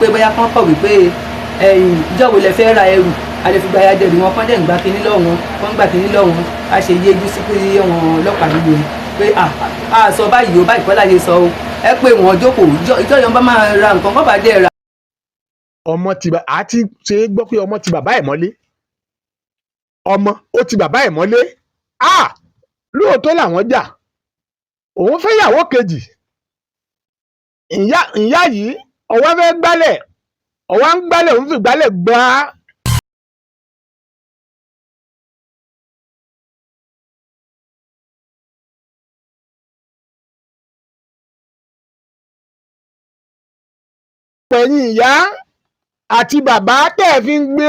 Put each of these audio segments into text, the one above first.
Pé bóyá kán kọ̀wé pé ẹ̀yìn ìjọ́ wo lẹ fẹ́ ra ẹrù, a lè fi gba ayájẹ́rù wọn, kán dẹ̀ ń gba kinní lọ́wọ́ wọn, kán gbà kinní lọ́wọ́ wọn. A ṣe yéjú sí pé wọn ọlọ́pàá nìyẹn pé à sọ báyìí o, báyìí kọ́ láyé sọ o. Ẹ pé wọn jókòó ìjọ yẹn bá máa ra nǹkan kọ́ bá dẹ̀ ra. Ọmọ ti bá a ti ṣe é gbọ́ pé ọmọ ti bàbá ẹ̀ mọ́lé, ọmọ ó ti bàbá ẹ̀ mọ́lé. A lóòótọ́ làwọn jà, òun fẹ́ yàwó kejì. Ìyá yìí ọwọ́ fẹ́ gbálẹ̀, ọwọ́ ń gbálẹ̀, òun fi gbálẹ̀ gbá. Pẹ̀yìn ìyá àti bàbá tẹ́ ẹ fi ń gbé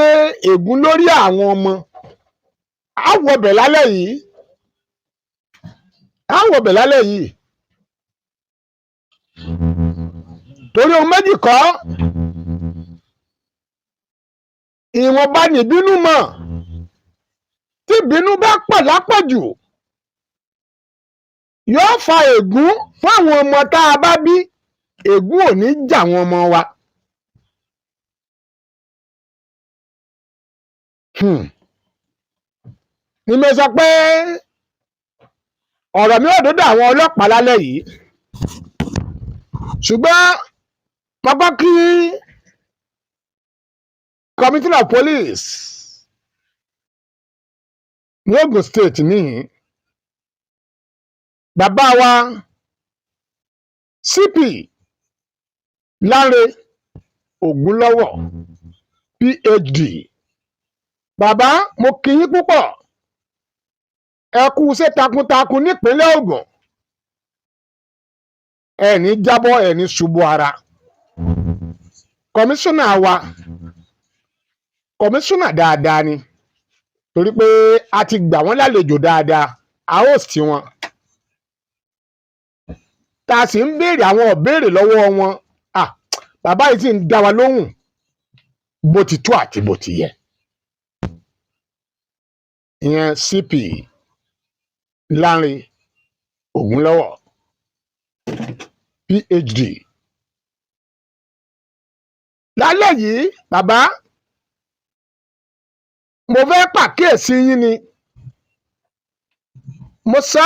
ègún lórí àwọn ọmọ, á wọbẹ̀ lálẹ́ yìí, á wọbẹ̀ lálẹ́ yìí, torí ohun méjì kọ́, ìwọ̀nba nìbínú mọ̀. Tí ìbínú bá pọ̀ lápọ̀jù, yóò fa ègún fáwọn ọmọ tá a bá bí. Ègún ò ní jà wọn ọmọ wa. Ni mo sọ pé ọ̀rọ̀ mi ò dọ́dọ̀ àwọn ọlọ́pàá lálẹ́ yìí, ṣùgbọ́n mo gbọ́ kí Commissioner of Police ní Ogun State níhìn, bàbá wa CP Lánrè Ògúnlọ́wọ̀, PhD. Bàbá, mo kí yín púpọ̀. Ẹ kú iṣẹ́ takuntakun nípínlẹ̀ Ògùn. Ẹ ní jábọ́, ẹ ní ṣubú ara. Kọmíṣánná wa, kọmíṣánná dáadáa ni, torí pé a ti gbà wọ́n lálejò dáadáa, a host wọn, tá a sì ń béèrè àwọn ìbéèrè lọ́wọ́ wọn. Ah, bàbá yìí sì ń dá wa lóhùn bó ti tó àti bó ti yẹ. Ìyẹn CP Lánrè Ògúnlọ́wọ̀, PhD. Lálẹ́ yìí, bàbá, mo fẹ́ pàkíyèsí yín ni. Mo sọ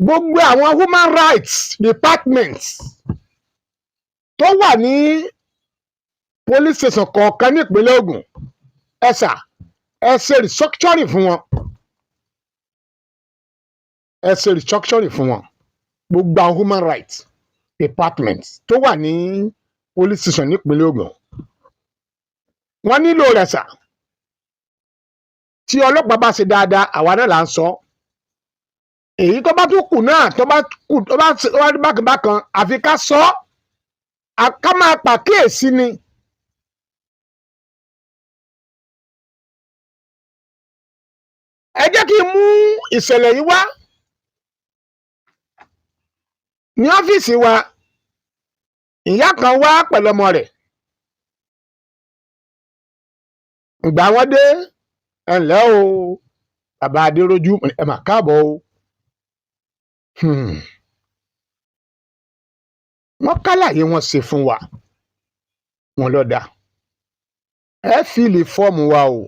gbogbo àwọn human rights departments tó wà ní police station kọ̀ọ̀kan nípínlẹ̀ Ògùn, ẹ sà, ẹ ṣe restructuring fún wọn, ẹ ṣe restructuring fún wọn. Gbogbo àwọn human rights departments tó wà ní police station nípínlẹ̀ Ògùn, wọ́n nílò rẹ̀ sà. Tí ọlọ́pàá bá ṣe dáadáa, àwa náà là ń sọ. Èyí tó bá tún kù náà, tó bá kù, tó bá ṣe wá bákan bákan, àfi ká sọ ọ́, ká máa pàkíyèsí ni. Ẹ jẹ́ kí n mú ìṣẹ̀lẹ̀ yìí wá. Ní ọ́fíìsì wa, ìyá kan wá pẹ̀lú ọmọ rẹ̀. Ìgbà wọn dé, ẹ ǹlẹ́ o, bàbá Adéròjú, ẹ mà káàbọ̀ o. Wọ́n kálàyé wọn ṣe fún wa, wọn lọ dá ẹ fill form wa o.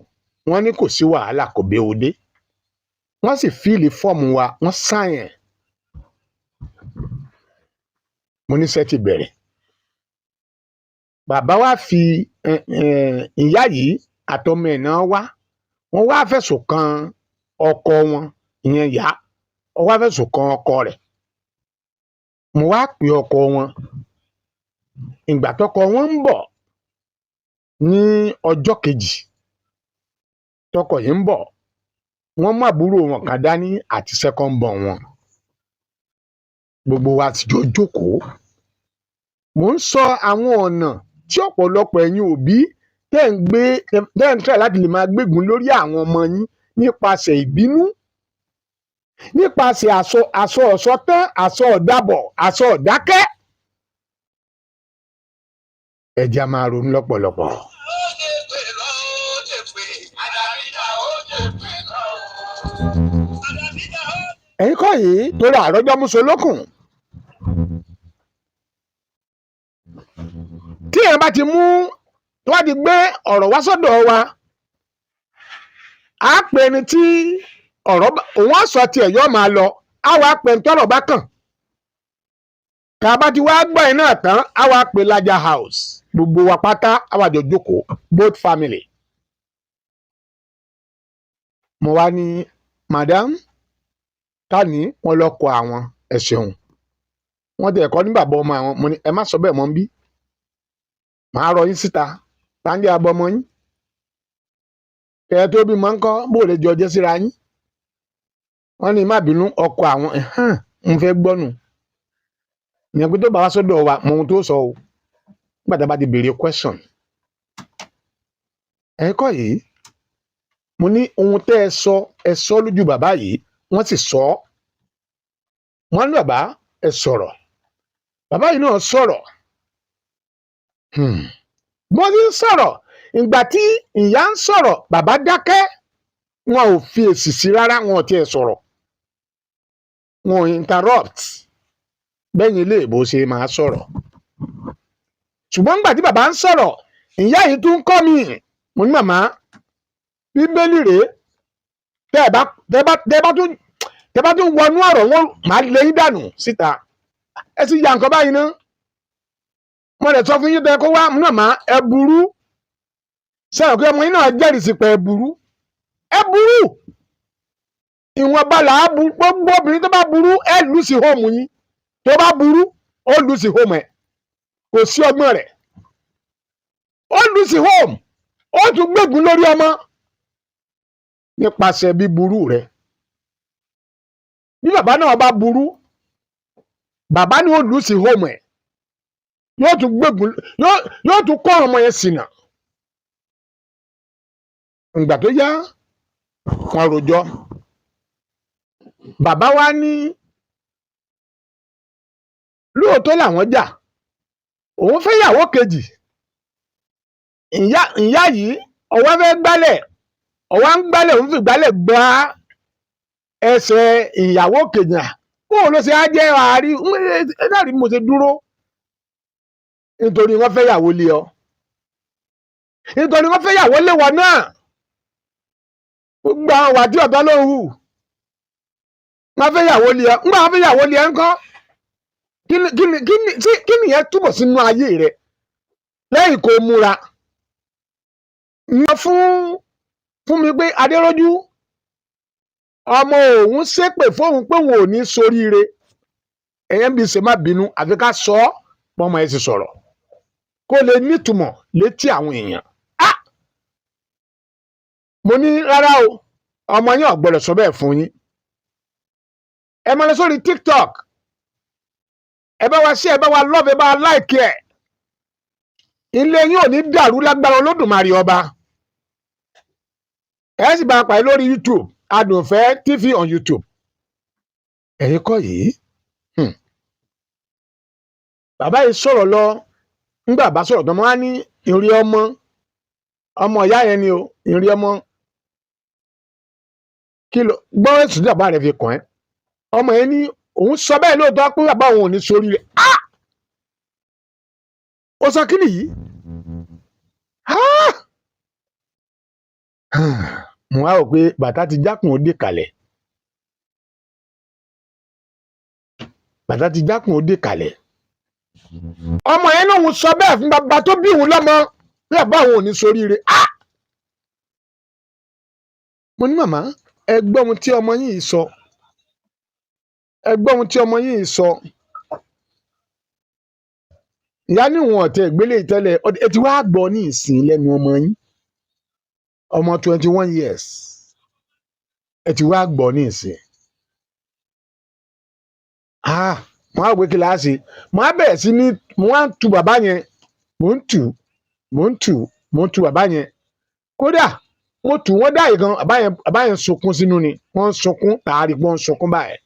Wọ́n ní kò sí wàhálà, kò béwu dé. Wọ́n sì fill form wa, wọ́n sign ẹ̀. Mo níṣẹ́ ti bẹ̀rẹ̀. Bàbá wa fi ìyá yìí àtọmọ ẹ̀ náà wá. Wọ́n wá fẹ̀sùn kan ọkọ wọn, ìyẹn ìyá ó wá fẹ̀sùn kan ọkọ rẹ̀. Mo wá pè ọkọ wọn. Ìgbà tọkọ wọn ń bọ̀ ní ọjọ́ kejì, tọkọ yìí ń bọ̀, wọ́n mú àbúrò wọn kan dání àti second born wọn. Gbogbo wa ti jọ jókòó. Mò ń sọ àwọn ọ̀nà tí ọ̀pọ̀lọpọ̀ ẹ̀yin òbí tẹ́ ń gbé, tẹ́ ń try láti lè máa gbégun lórí àwọn ọmọ yín nípasẹ̀ ìbínú, nípasẹ̀ àsọ ọ̀sọ́tán, àsọ ọ̀dàbọ̀, àsọ ọ̀dákẹ́. Ẹ jẹ́ á máa ronú lọ́pọ̀lọpọ̀. Ó jẹ́ pé lọ, ó jẹ́ pé àdàbídà, ó jẹ́ pé lọ. Àdàbídà ó. Ẹ̀yin kọ́ yìí, torí àròjọ musolókùn. Tí èèyàn bá ti mú, tó bá ti gbé ọ̀rọ̀ wá sọ́dọ̀ wa, á pè ẹni tí ọ̀rọ̀ òun á sọ tiẹ̀, yóò máa lọ, á wá pè ẹni tọ́rọ̀ bá kàn. Tá a bá ti wá gbọ́ ẹ̀ náà tán, á wá pè Laja House, gbogbo wa pátá á wá jọ jókòó, both family. Mo wá ní, "Madam, ká ní wọn lọ kọ àwọn, ẹ ṣeun." Wọ́n tẹ̀ kọ́ ní bàbá ọmọ àwọn. Mo ní, "Ẹ má sọ bẹ́ẹ̀ mọ́ ń bí, màá rọ yín síta. Táǹdì abọ́ ọmọ yín kẹ́ ẹ tó bí mọ́ ń kọ́ bó lè jọ jẹ́ síra yín." Wọ́n ní má bínú, ọkọ àwọn ń fẹ́ gbọ́nù ìyẹn pé tó bá wá sọ́dọ̀ wa, mọ ohun tó sọ o. Nígbà tá a bá ti béèrè question ẹ kọ́ yìí, mo ní ohun tẹ́ ẹ sọ, ẹ sọ lójú bàbá yìí. Wọ́n sì sọ ọ́. Wọ́n ní, "Bàbá, ẹ sọ̀rọ̀." Bàbá yìí náà sọ̀rọ̀. Bọ́n ti ń sọ̀rọ̀, ìgbà tí ìyá ń sọ̀rọ̀, bàbá dákẹ́. Wọn ò fi èsì sí rárá, wọn ò tiẹ̀ sọ̀rọ̀, wọn ò interrupt bẹ́yìn ilé ìbò ṣe máa sọ̀rọ̀. Ṣùgbọ́n nígbà tí bàbá ń sọ̀rọ̀, ìyá yìí tún kọ́ mi. Mo ní, "Màmá, Bíbélì rèé. Tẹ́ ẹ bá tún wọnú ọ̀rọ̀ wọn, màá lé yín dànù síta. Ẹ sì ya nǹkan báyìí ná. Mo lè sọ fún yín tẹ́ kó wá." Mo ní, "Màmá, ẹ burú sẹ́wọ̀n pé ọmọ yín náà jẹ́rìí sí pé ẹ burú, ẹ burú. Ìwọ̀nba là á burú. Gbogbo obìnrin tó bá burú, ẹ lose home yín. Tó bá burú, ó lose home ẹ̀, kò sí ọgbọ́n rẹ̀. Ó lose home, ó tún gbégun lórí ọmọ nípasẹ̀ bíburú rẹ̀. Bí bàbá náà bá burú, bàbá ni ó lose home ẹ̀, yóò tún gbégun, yóò tún kọ́ ọmọ yẹn ṣìnà." Ìgbà tó yá, wọn rojọ́. Bàbá wa ní lóòótọ́ làwọn jà, òun fẹ́ yàwó kejì. Ìyá yìí ọwọ́ fẹ́ gbálẹ̀, ọwọ́ ń gbálẹ̀, òun fi gbálẹ̀ gbá ẹsẹ̀ ìyàwó kejì. À bóun ló ṣe á jẹ́ àárí ẹ náà rí bí mo ṣe dúró, nítorí wọ́n fẹ́ yàwó lé ọ, nítorí wọ́n fẹ́ yàwó lé wọn náà. Gbogbo àwọn wà tí ọ̀tọ̀ ló ń hù, wọ́n fẹ́ yàwó lé ọ. Ńgbà wọ́n fẹ́ yàwó lé ẹ ńkọ́? Kí ni yẹn túbọ̀ sínú ayé rẹ lẹ́yìn kó múra yan fún mi pé Adéròjú ọmọ òun ṣépè fóun pé òun ò ní soríire? Ẹ̀yẹ́ ń bí ṣe má bínú, àfi ká sọ ọ́ pọ́nmọ ẹ̀ sì sọ̀rọ̀ kó lè nítumọ̀ létí àwọn èèyàn. Ah! Mo ní rárá o, ọmọ yín ò gbọ́dọ̀ sọ bẹ́ẹ̀ fún yín. Ẹ máa lọ sórí TikTok, ẹ bá wa ṣe, ẹ bá wa love, ẹ bá wa like ẹ. Ilé yín ò ní dàrú lágbára Olódùmarè ọba. Ẹ sì bá a pàdé lórí YouTube, Adùnfẹ́ TV on YouTube. Ẹ̀yin kọ́ yìí. Bàbá yìí sọ̀rọ̀ lọ. Ńgbà bá sọ̀rọ̀ tán, mo wá ní, "Ìrìn ọmọ, ọmọ ìyá yẹn ni o, ìrìn ọmọ, kí ló gbọ́ èsì tí bàbá rẹ̀ fi kàn ẹ́?" Ọmọ yẹn ní òun sọ bẹ́ẹ̀ lóòótọ́, pé bàbá òun ò ní sórí rẹ̀. Ah! Ó sọ kí nìyí? Ah! Mo wá rò pé bàtà ti jákùn ó dé kalẹ̀, bàtà ti jákùn ó dé kalẹ̀. Ọmọ yẹn náà òun sọ bẹ́ẹ̀ fún bàbá tó bí òun lọ́mọ pé bàbá òun ò ní soríire. Ah! Mo ní, "Màmá, ẹ gbọ́ ohun tí ọmọ yìí sọ, ẹ gbọ́ ohun tí ọmọ yìí sọ." Ìyá ní òun ọ̀tẹ̀ ìgbélé tẹ́lẹ̀. Ẹ ti wá gbọ́ ní ìsìn lẹ́nu ọmọ yín, ọmọ 21 years, ẹ ti wá gbọ́ ní ìsìn. Ah, mo á gbé kíláàsì, mo á bẹ̀rẹ̀ sí ní mo á tu bàbá yẹn, mo ń tù, mo ń tù, mo ń tu bàbá yẹn. Kódà mo tù wọ́n dáyé gan. Bàbá yẹn sunkún sínú ni, wọ́n ń sunkún tààrí, wọ́n ń sunkún báyìí.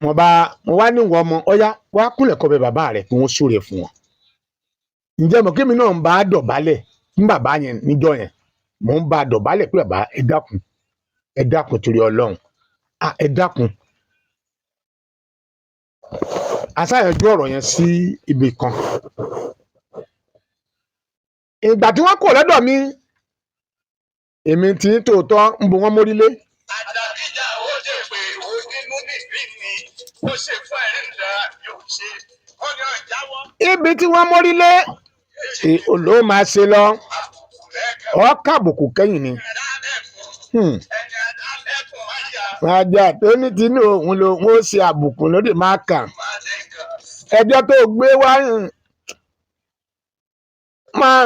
Mo bá mo wá ní ìwọ ọmọ, ọyá wá kúnlẹ̀ kó bẹ̀ bàbá rẹ̀ kí wọ́n súre fún wọn. Ǹjẹ́ mọ̀ kémi náà ń bá a dọ̀bálẹ̀ fún bàbá yẹn níjọ́ yẹn? Mò ń bá a dọ̀bálẹ̀ pé, "Bàbá, ẹ dákun, ẹ dákun torí Ọlọ́run, ah, ẹ dákun." Aṣáyanjú ọ̀rọ̀ yẹn sí ibì kan. Ìgbà tí wọ́n kò lọ́dọ̀ mi, èmi tí ń tòótọ́ ń bo wọ́n mórílé. Àdàbíjà ó jẹ́ pé ó nínú níbí ni ó ṣe fún ẹ̀ ń da yóò ṣe. Ó ní ọ̀jáwọ́. Ibi tí wọ́n mórílé ló máa ṣe lọ, Àbùkù lẹ́kẹ̀ ọ́ kàbùkù kẹ́yìn ni. Ẹni adálẹ́kùn máa yà Ajá tó ní tinú òun lòun ó ṣe àbùkù lóde máa kàn. máa lẹ́kàn. Ẹjọ́ tó gbé wá máa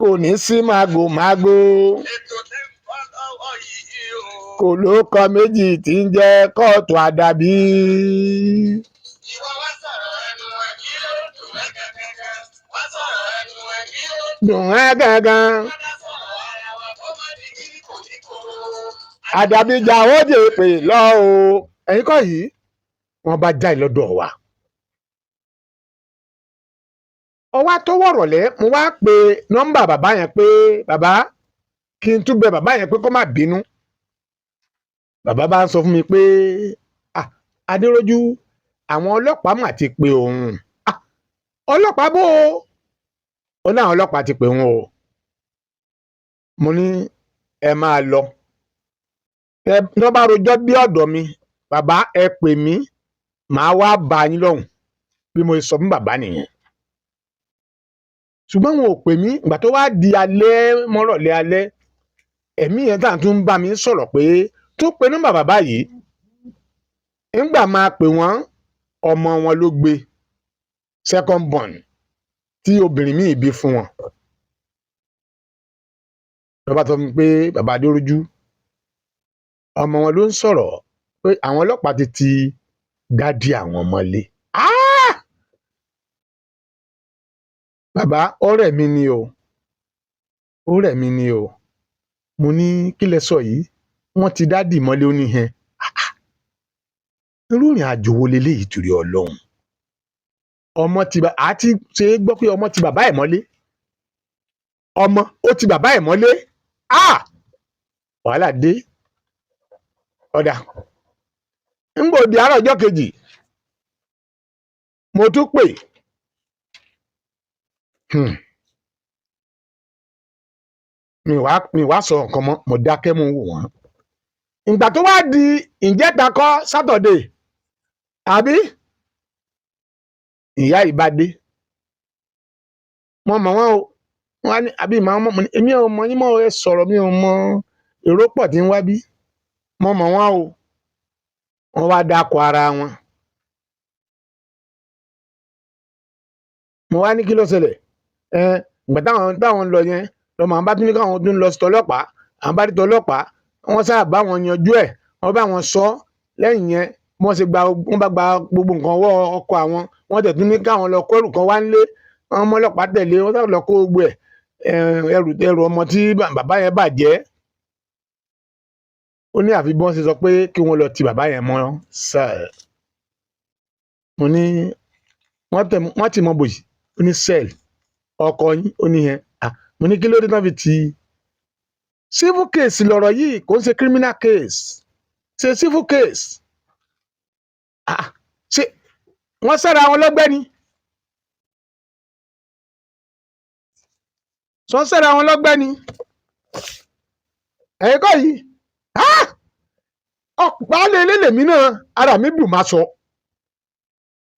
kò ní sí mágòmágó. Ètò tẹ́ ń bọ́ lọ́wọ́ yìí o. Kò ló kọ méjì tí ń jẹ́ kóòtù àdàbí. Ìwọ wá sọ̀rọ̀ ẹnu ẹ̀ kí ló dùn ẹ́ gẹ́gẹ́gẹ́. Wá sọ̀rọ̀ ẹnu ẹ̀ kí ló Dùn ẹ́ gangan. dùn ẹ́ sọ̀rọ̀ ara wa kó má di kíní kò ní kó. Àdàbí jà ó jè pè lọ o. Ẹ̀yin kọ́ yìí, wọ́n bá jáde lọ́dọ̀ wa. Ọwọ́ tó wọ̀rọ̀lẹ́, mo wá pe nọ́mbà bàbá yẹn pé bàbá kí n tún bẹ bàbá yẹn pé kó má bínú. Bàbá bá ń sọ fún mi pé ah, Adéròjú, àwọn ọlọ́pàá mà ti pe òun. Ah, ọlọ́pàá bó o? Ó ní àwọn ọlọ́pàá ti pe òun o. Mo ní ẹ máa lọ. Ẹ tó bá rojọ́ bí ọ̀dọ̀ mi, bàbá ẹ pè mí, màá wá bá yín lọ́hùn. Bí mo sọ fún bàbá nìyẹn. Ṣùgbọ́n wọn ò pè mí. Ìgbà tó wá di alẹ́ mọ́rọ̀lẹ́ alẹ́, ẹ̀mí yẹn tá à ń tún bá mi sọ̀rọ̀ pé tó pe nọ́mbà bàbá yìí. Ńgbà máa pè wọ́n, ọmọ wọn ló gbé, second born tí obìnrin míì bí fún wọn. Bàbá sọ fún mi pé bàbá Adéròjú, ọmọ wọn ló ń sọ̀rọ̀ pé àwọn ọlọ́pàá ti ti daddy àwọn mọ́lé. Ah! Bàbá, ọ̀rẹ́ mi ni o, ọ̀rẹ́ mi ni o. Mo ní kí lẹ sọ yìí, wọ́n ti daddy mọ́lé? Ó ní hẹn. Irú ìrìn àjò wo leléyìí torí Ọlọ́run? Ọmọ ti bá àti ṣe é gbọ́ pé ọmọ ti bàbá ẹ̀ mọ́lé, ọmọ ó ti bàbá ẹ̀ mọ́lé. Ah! Wàhálà dé. Ọ̀dà ńgbò di àárọ̀ ọjọ́ kejì, mo tún pè. Mi wá sọ nǹkan mọ́, mo dákẹ́, mo wò wọ́n. Ìgbà tó wá di ìjẹta kọ́, Saturday àbí, ìyá yìí bá dé. Mo mọ̀ wọ́n o. Wọ́n á ní àbí màá mọ̀. Mo ní èmi ò mọ̀ yín mọ́, ẹ sọ̀rọ̀, mi ò mọ èrò pọ̀ tí ń wá bí. Mo mọ̀ wọ́n o. Wọ́n wá dákọ̀ ara wọn. Mo wá ní kí ló ṣẹlẹ̀? Ẹ ìgbà táwọn ń lọ yẹn lọmọ, àwọn bá tún ní káwọn tún lọ sí tọlọ́pàá. Àwọn bá rí tọlọ́pàá, wọ́n sábà bá wọn yanjú ẹ̀, wọ́n bá wọn sọ. Lẹ́yìn yẹn, wọ́n ṣe gba, wọ́n bá gba gbogbo nǹkan ọwọ́ ọkọ àwọn. Wọ́n tẹ̀ tún ní káwọn lọ kó ẹrù kan wá nílé. Wọ́n mú ọlọ́pàá tẹ̀lé wọ́n, sábà lọ kó gbogbo ẹ̀, ẹrù ọmọ tí bàbá yẹn bàjẹ́. Ó ní àfi bí wọ́n ṣe sọ pé kí wọ́n lọ ti bàbá yẹn mọ́ cell. Mo ní wọ́n ti mọ bòyí. Ó ní cell ọkọ yín. Ó ní yẹn. Ah, mo ní kí ló dé tán fi ti? Civil case lọ̀rọ̀ yìí, kò ń ṣe criminal case, ṣe civil case. Ah, ṣe wọ́n sára wọn lọ́gbẹ́ ni? Sọ sára wọn lọ́gbẹ́ ni? Ẹ̀yin kọ́ yìí. Ah! Ọ̀pá lélẹ̀ mi náà, ara mi dùn má sọ.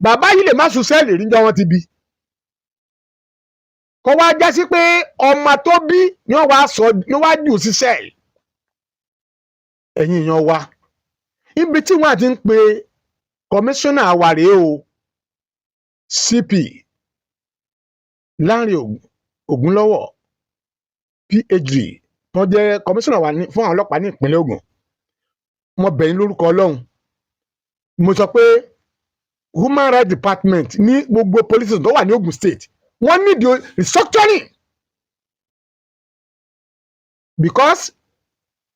Bàbá yìí lè má sùn cell rí níjọ́ wọn ti bí. Kó wá já sí pé ọmọ tó bí ni wọ́n wá sọ ni wọ́n wá jù sí cell. Ẹ̀yin èèyàn wa, ibi tí wọ́n ti ń pe kọmíṣánná wa rèé o, CP Lánrè Ògúnlọ́wọ̀, PhD, tó jẹ́ kọmíṣánná wa fún àwọn ọlọ́pàá ní ìpínlẹ̀ Ògùn. Mo bẹ̀ yín lórúkọ Ọlọ́run. Mo sọ pé human rights department ní gbogbo police station tó wà ní Ògùn State, wọ́n need restructuring, because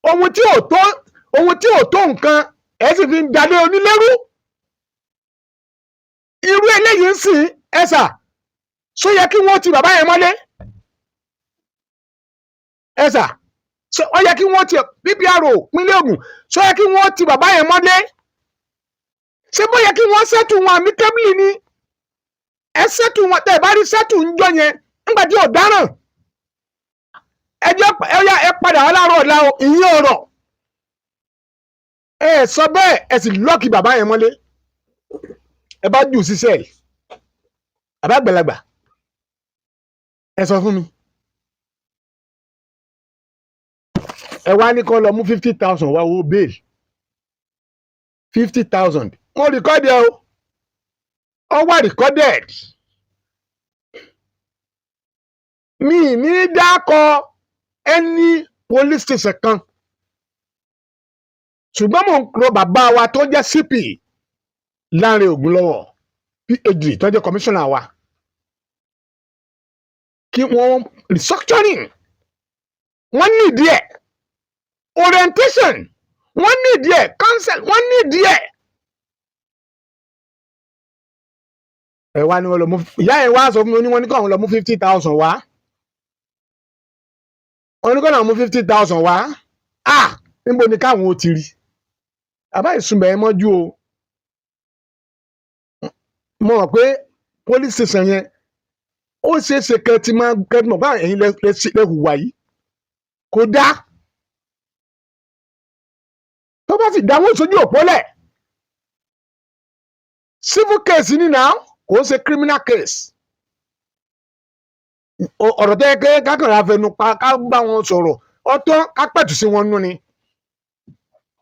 ohun tí ò tó nǹkan, ẹ̀ sì fi ń dalé onílérú. Irú eléyìí ń sìn ẹ̀sà ṣó yẹ kí wọ́n ti bàbá yẹn mọ́lé? Ẹ̀sà, ṣó ó yẹ kí wọ́n ti PPRO pínlẹ̀ Ògùn, ṣó yẹ kí wọ́n ti bàbá yẹn mọ́lé? Ṣé bóyá kí wọ́n settle wọn amicably ni? Ẹ settle wọn. Tẹ́ ẹ bá rí settle ń jọ yẹn nígbà tí ọ̀daràn ẹ jẹ́ ẹ yá, ẹ padà wá láàárọ̀ ọ̀la o. Ìyẹn ọ̀rọ̀ ẹ sọ bẹ́ẹ̀, ẹ sì lock bàbá yẹn mọ́lé, ẹ bá jù sí cell. Bàbá àgbàlagbà, ẹ sọ fún mi, ẹ wá ní kó lọ mú 50,000 wá, owó bail 50,000. Mo record ẹ o, ọ wà recorded. Mi ní dákọ ẹni police station kan, ṣùgbọ́n mò ń rọ bàbá wa tó jẹ́ CP Lánrè Ògúnlọ́wọ̀ PhD, tó jẹ́ commissioner wa, kí wọ́n restructuring, wọ́n nídìí ẹ̀, orientation, wọ́n nídìí ẹ̀, counsel, wọ́n nídìí ẹ̀. Ẹ wá ní wọn lọ mú, ìyá ẹ wá sọ fún mi, ó ní wọ́n ní káwọn lọ mú 50,000 wá, wọ́n ní káwọn mú 50,000 wá. Ah, níbo ni káwọn ó ti rí? Àbá ìsúnbẹ̀ ẹ mọ́jú o. Mo mọ̀ pé police station yẹn, ó ṣeé ṣe kẹ́ ti máa kẹ́ ti mọ̀ báwọn ẹ̀yin lẹ hùwà yìí kò dáa. Tó bá sì dáwọ́ sójú òpó lẹ̀, civil case ni now, kò ń ṣe criminal case. Ọ̀rọ̀ tẹ́ kẹ́ kákàrà afẹnu pa, ká bá wọn sọ̀rọ̀ ọ̀tọ̀, ká pẹ̀tù sí wọn nú ni.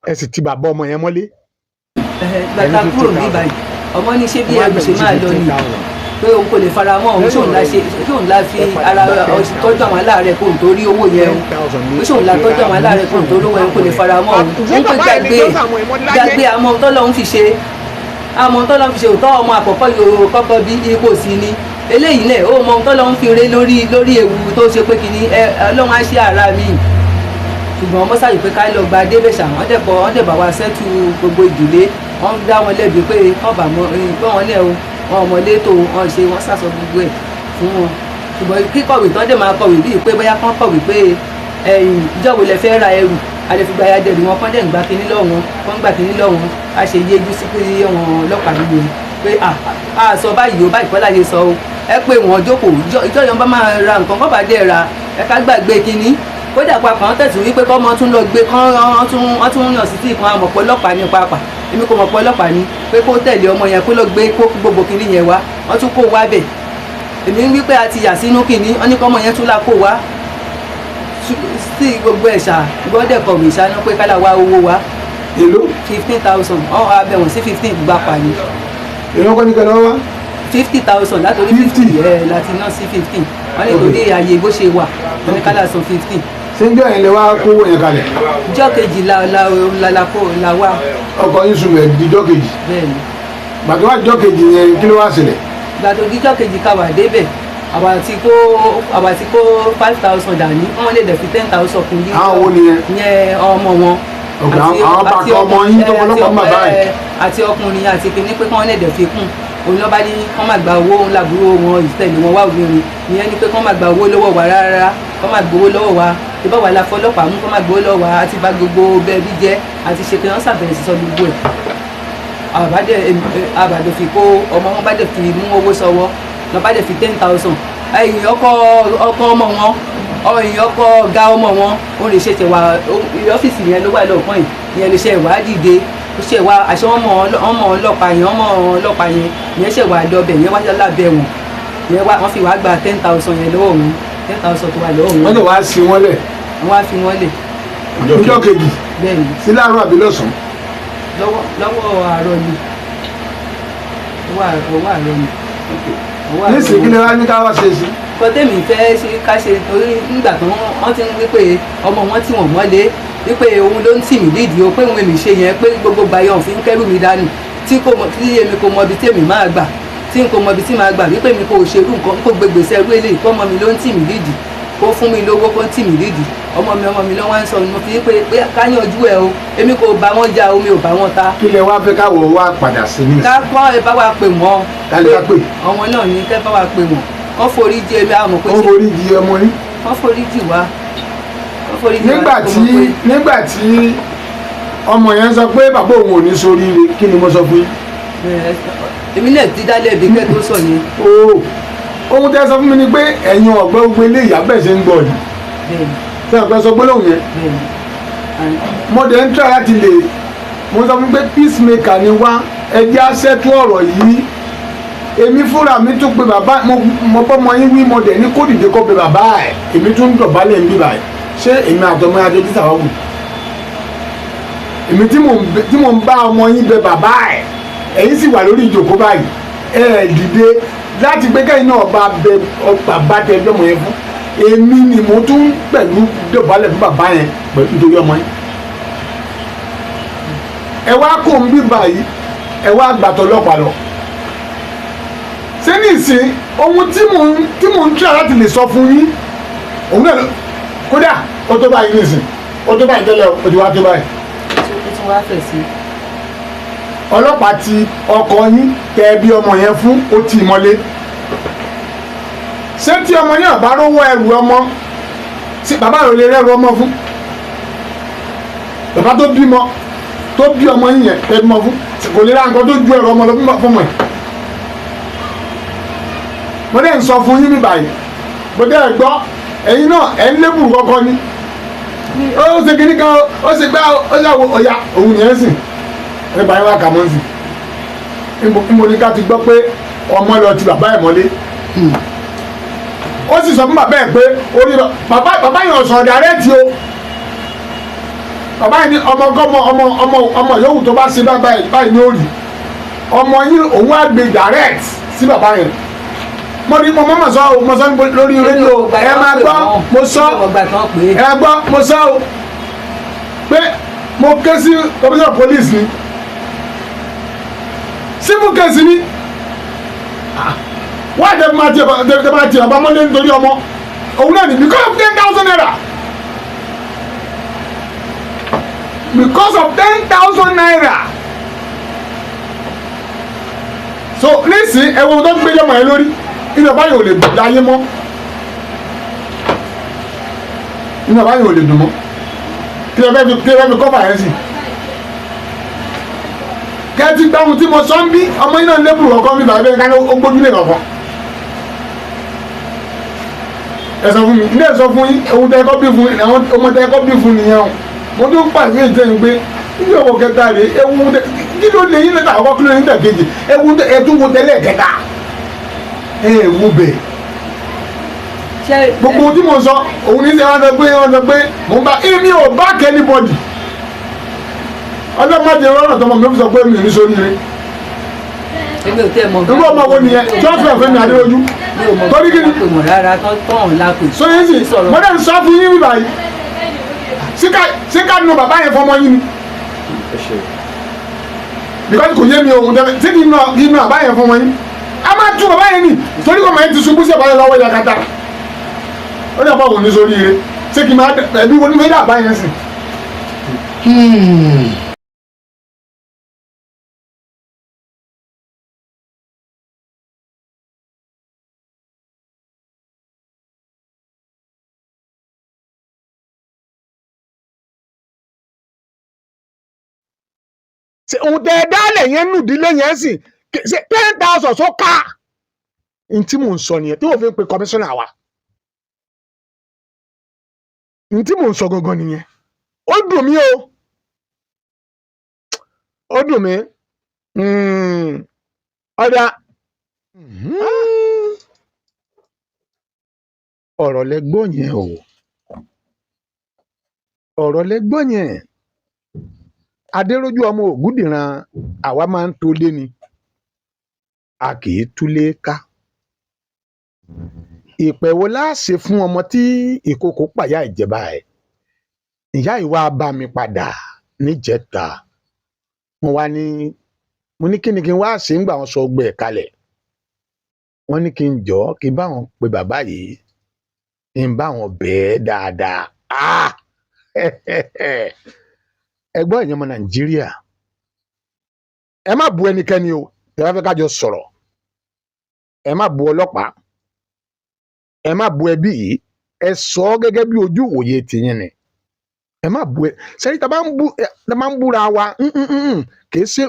Ẹ sì ti bàbá ọmọ yẹn mọ́lé. Gbàtà kúrò ní báyìí, ọmọ ní ṣé bí ẹrù ṣe máa lọ ni, pé òun kò lè fara mọ́ òun, ṣóun la ṣe, ṣóun la fi ara tọ́jú àwọn aláàárẹ̀ kóun tó rí owó yẹn o, pé ṣóun la tọ́jú àwọn aláàárẹ̀ kóun tó rówó yẹn, kò lè fara mọ́ òun. Òun pé gbàgbé gbàgbé, àmọ́ tọ́lọ́hún fi ṣe, àmọ́ tọ́lọ́hún fi ṣe òótọ́. Ọmọ àkọ́kọ́ yòó kọ́kọ́ bí ipò sí ni eléyìí lẹ̀, ó mọ tọ́lọ́hún fi ré lórí ewu tó ṣe pé kìíní ẹ Ọlọ́run á ṣe ara mi. Ṣùgbọ́n ọmọ sáyé pé ká lọ gba débẹ̀ṣà, wọ́n dẹ̀ kọ́, wọ́n dẹ̀ bá wa settle gbogbo ìdílé. Wọ́n dá wọn lẹ́bi pé kọ́ bà mọ́ pé wọ́n lẹ̀ o, wọn ọmọ létò wọn ṣe, wọ́n sàsọ gbogbo ẹ̀ fún wọn. Ṣùgbọ́n kíkọ̀wé tán dẹ̀ máa kọ̀wé bíi pé bóyá kán kọ̀wé pé ẹ̀yìn ìjọ́ wo lẹ fẹ́ ra ẹrù, àlefigba ya dẹ̀rù wọn, kán dẹ̀ ń gba kinní lọ́wọ́ wọn, kán gbà kinní lọ́wọ́ wọn. A ṣe yéjú sí pé wọn ọlọ́pàá nìyẹn pé à sọ báyìí o, báyìí kọ́ láyé sọ o. Ẹ pé wọn jókòó ìjọ yẹn bá máa ra nǹkan kọ́ bá dẹ̀ ra, ẹ ká gbàgbé kinní. Kódà papọ̀ wọ́n tẹ̀sùn wípé kọ́ ọmọ tún lọ gbé kán, wọ́n tún yàn sí sí ìkan àmọ̀pọ̀ ọlọ́pàá ní papà. Èmi kò mọ̀ pé ọlọ́pàá ni, pé kó tẹ̀lé ọmọ yẹn, kó lọ gbé kó gbogbo kinní yẹn wá. Wọ́n tún kó wá bẹ̀. Èmi ń wí pé a ti yà sínú kinní, wọ́n ní kọ́ ọmọ yẹn tún la kó wá sí gbogbo ẹ̀ṣà gbọ́dẹ̀ kọ̀wé ìṣáná pé kálá wá owó wa. Èló? 15,000. Ọ̀hún abẹ wọ̀n sí 15 gbà pa ni. Èló kọ́ ní kẹlẹ́ wá? 50,000 látòrí 50 ẹ̀ láti ná sí 15. Wọ́n lè torí ààyè bó ṣe wà, wọ́n ní kálá san 15. Ṣé ń jọ yẹn lè wá kówó yẹn kalẹ̀? Jọ́ kejì la la la la kó la wá. Ọkọ yín sùn ẹ̀ dijọ́ kejì? Bẹ́ẹ̀ni. Gbàtọ́ wá dijọ́ kejì yẹn, kí ló wá ṣẹlẹ̀? Gbàtọ́ dijọ́ kejì ká wà débẹ̀, àwa ti kó 5,000 dání, wọ́n lè dẹ̀ fi 10,000 kún yín. Àwọn wo nìyẹn? Yẹn ọmọ wọn. Àwọn bá kọ ọmọ yín tó ọlọ́pàá mọ̀ báyìí. Àti ọkùnrin àti kìnní pé kí wọ́n lè dẹ̀ fi kún. Òun lọ́ba ní kán má gba owó ńlá burú wọn ìtẹ̀lé wọn wá obìnrin ìyẹn ni pé kán má gba owó lọ́wọ́ wa rárá, kán má gbowó lọ́wọ́ wa, ìbá wa la fọlọ́pàá mú, kán má gbowó lọ́wọ́ wa, àti bá gbogbo bẹ́ẹ̀bí jẹ́ àti ṣe pé wọ́n ṣàbẹ̀rẹ̀ sísọ gbogbo ẹ̀. Àbàdàn fi kó ọmọ wọn bá dẹ̀ fi mú owó sọ́wọ́, lọ́ bá dẹ̀ fi 10,000. Ẹ̀yìn ọkọ ọmọ wọn, ẹ̀yìn ọkọ ọ̀gá ọmọ wọn, ó lè ṣe tẹ̀wá ọ́fíìsì yẹn ló wà lọ́ọ̀kan yìí, ìyẹn lè ṣe ìwádìí dé, ó ṣe wá àṣẹ wọn mọ ọmọ ọlọ́pàá yẹn, ọmọ ọlọ́pàá yẹn ìyẹn ṣe wà lọbẹ, ìyẹn wá lábẹ́ wọn, ìyẹn wá wọ́n fi wá gba 10,000 yẹn lọ́wọ́ wọn, 10,000 tó wà lọ́wọ́ wọn. Wọ́n lè wá sí wọn lẹ̀. Wọ́n wá fi wọ́n lẹ̀. Ọjọ́ kejì. Bẹ́ẹ̀ni. Sí láàárọ̀ àbí lọ́sàn-án? Lọ́wọ́ àárọ̀ ni. Ọwọ́ àárọ̀ ni. Nísìnyí kí lè wá ní ká wá ṣe sí. Kọ́tẹ́mì fẹ́ ṣe ká ṣe torí nígbà tó wọ́n ti ń wí pé ọmọ wọn tí wọ́n mọ́lé wípé òun ló ń tì mí lídìí o, pé òun èmi ṣe yẹn, pé gbogbo gbayọ̀ òfin kẹ́rù mi dànù, tí kò mọ tí èmi kò mọ ibi tí èmi máa gbà, tí n kò mọ ibi tí màá gbà, wípé mi kò ṣerú nǹkan kó gbégbèsè ẹrú eléyìí, kó ọmọ mi ló ń tì mí lídìí, kó fún mi lówó, kó ń tì mí lídìí. Ọmọ mi ló wá ń sọ ni mo fi pé pé ká yanjú ẹ o, èmi kò bá wọn jà o, mi ò bá wọn ta. Kí lẹ wá fẹ́ káwọ wá padà sí ní. Ká kọ́ ẹ bá wa pè wọ́n. Ká pè. Ọmọ náà ní kẹ́ bá wa pè wọ́n, kọ́ forí jì èmi àmọ̀ pé. Kọ́ forí jì ọmọ yín. Kọ́ forí jì wá. Nígbà tí ọmọ yẹn sọ pé bàbá òun ò ní soríire, kí ni mo sọ fún yín? Èmi náà ti dá lẹ́bi kẹ́ tó sọ yẹn. Ooo, ohun tẹ́ sọ fún mi ni pé ẹ̀yin ọ̀gbọ́n gbogbo ilé ìyá bẹ́ẹ̀ ṣe ń gbọ́ yìí. Bẹ́ẹ̀ni. Ṣé ọ̀gbẹ́ sọ gbólóhùn yẹn? Bẹ́ẹ̀ni. Mo dẹ̀ ń try láti lè, mo sọ fún pé peacemaker ni wá, ẹ jẹ́ á settle ọ̀rọ̀ yìí. Èmi fúnra mi tún pe bàbá mo bọ́ mọ yín wí, mo dẹ̀ ní kó dìde kó pe bàbá ẹ̀. Èmi tún ń dọ̀bálẹ̀ ń bí báyìí. Ṣé èmi àtọmọ adé títà wá wù? Èmi tí mò ń bá ọmọ yín bẹ bàbá ẹ̀, ẹ̀yin sì wà lórí ìjòkó báyìí, ẹ ẹ̀ dìde láti pé kẹ́yìn náà bá bẹ bàbá tẹ lọ́mọ yẹn fún. Èmi ni mo tún pẹ̀lú dọ̀bálẹ̀ fún bàbá yẹn pẹ̀lú nítorí ọmọ yẹn. Ẹ wá kó ń bí báyìí, ẹ wá gbàtọ̀ ọlọ́pàá lọ. Ṣé ní ìsìn ohun tí mò ń tíra láti lè sọ fún yín òun náà, kódà ó tó báyìí ní ìsìn, ó tó báyìí tẹ́lẹ̀, ó ti wá tó báyìí. Ó tún wá fẹ̀ sí. Ọlọ́pàá ti ọkọ yín tẹ bí ọmọ yẹn fún, ó ti mọ́lé. Ṣé tí ọmọ yẹn bá rówó ẹrù ọmọ, ṣé bàbá rẹ̀ lè rẹ́rù ọmọ fún? Bàbá tó bímọ, tó bí ọmọ yín yẹn tẹ bímọ fún, kò lè ra nǹkan tó ju ẹrù ọmọ lọ fún ọmọ ẹ̀. Mo dẹ̀ ń sọ fún yín ní báyìí, mo dẹ̀ gbọ́ ẹ̀yin náà ẹ̀ ń lébùrú kọ́kọ́ ni. Ó ṣe kíní kan, ó ṣe gbá, ó ṣàwọ ọ̀yà òun yẹn sìn. Ẹ bá yín wá kà mọ́ sí. Mo ní ká ti gbọ́ pé ọmọ lọ ti bàbá ẹ̀ mọ́lé. Ó sì sọ fún bàbá ẹ̀ pé orí bàbá yẹn ọ̀sán dàrẹ́tì o. Bàbá yẹn ní ọmọ ọmọ ọmọ ọmọ ọmọ yòówù tó bá ṣe báyìí ní òrì. Ọmọ yín òun á gbé dàrẹ́tì sí bàbá yẹn. Mo ní mo mọ̀ sọ o, mo sọ lórí rédíò, ẹ máa gbọ́, mo sọ, ẹ gbọ́, mo sọ o pé mo ké sí commissioner police ni, civil case ni. Why dem ma ti ọba mọ́lé nítorí ọmọ òun náà ni because of 10,000 naira, because of 10,000 naira. So nísìnyí ẹ̀wọ̀n tó ń gbé lọ́mọ yẹn lórí, inú ọba yìí ò lè dùn láyé mọ́, inú ọba yìí ò lè dùn mọ́. Kí lè fẹ́ fi kọ́fà yẹn sí? Kẹ́tí gbáhùn tí mo sọ ń bí ọmọ yìí náà lébùrù ọkọ mi bàbá ká ó gbójú lè kọ̀ọ̀kan. Ẹ sọ fún mi, ní ẹ sọ fún yín, ohun tẹ ẹkọ bí fún yín, àwọn ọmọ tẹ ẹkọ bí fún nìyẹn o. Mo tún pàṣẹ ìjẹun pé níbi ọkọ kẹta rèé, ewu tẹ kí ló lè yín lẹ́tà àkọ́kọ́, kí ló lè yín tẹ̀ kejì, ewu tẹ ẹtún wo tẹ́lẹ̀ kẹta. Ẹ wo bẹ̀. Gbogbo tí mo sọ, òun ní sẹ́ wọ́n sọ pé mo ń bá èmi ò bá anybody. Ọlọ́mọdé rọrùn tọmọ mi sọ pé mi ò ní sórí rẹ. Èmi ò tẹ́ mọ̀. Irú ọmọ wo nìyẹn? Jọ́sìn ọ̀fẹ́ mi Adérójú. Torí kí ni? Sóyè sì, mo dẹ̀ ń sọ fún yín bíbá yìí. Síkà nù bàbá yẹn fọmọ yín ni. Because kò yé mi òun tẹ́lẹ̀, sí kí n nù bàbá yẹn fọmọ yín. A máa tú bàbá yẹn ni, torí kò máa ń ti ṣubú sí àbáyé lọ́wọ́ yakata. Ó dẹ̀ bá òun ní sórí rẹ. Ṣé kí n máa ẹbí wo ni mo yẹ àbá yẹn sìn? Ṣe ohun tẹ ẹ dálẹ̀ yẹn nù dílé yẹn sì ṣe 10,000 só ká. N tí mò ń sọ nìyẹn tí mo fi ń pe kọmíṣánná wa. N tí mò ń sọ gangan nìyẹn. Ó dùn mí o. Ó dùn mí. Ọ̀dà. Ọ̀rọ̀ lẹ gbọ́ yẹn o. Ọ̀rọ̀ lẹ gbọ́ yẹn. Adérójú ọmọ Ògúndìran, àwa máa ń tolé ni, a kì í túlé ká. Ìpè wo la ṣe fún ọmọ tí ìkòkò pàyà ìjẹba ẹ̀? Ìyá ìwà bá mi padà níjẹta. Mo wá ní, mo ní kí ni kí n wá ṣe ń gbà wọn sọ ọgbẹ́ ẹ̀ kalẹ̀. Wọ́n ní kí n jọ́ kí n bá wọn pe bàbá yìí, kí n bá wọn bẹ̀ẹ́ dáadáa. Ah! Ẹ gbọ́ ẹ̀yin ọmọ Nàìjíríà, ẹ má bu ẹnikẹ́ni o, tẹ́ bá fẹ́ ká jọ sọ̀rọ̀. Ẹ má bu ọlọ́pàá, ẹ má bu ẹbí yìí, ẹ sọ ọ́ gẹ́gẹ́ bí ojú ìwòye tìyín ni. Ẹ má bu ẹ sẹ́yìn tá a bá ń bú ẹ, tá a bá ń búra wa, kì í ṣe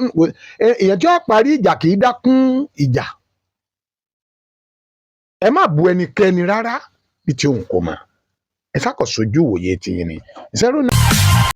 èèyàn tí ó parí ìjà kì í dákún ìjà. Ẹ má bu ẹnikẹ́ni rárá bí tí òun kò mọ̀. Ẹ ṣàkóso ojú ìwòye tiyín ni 09.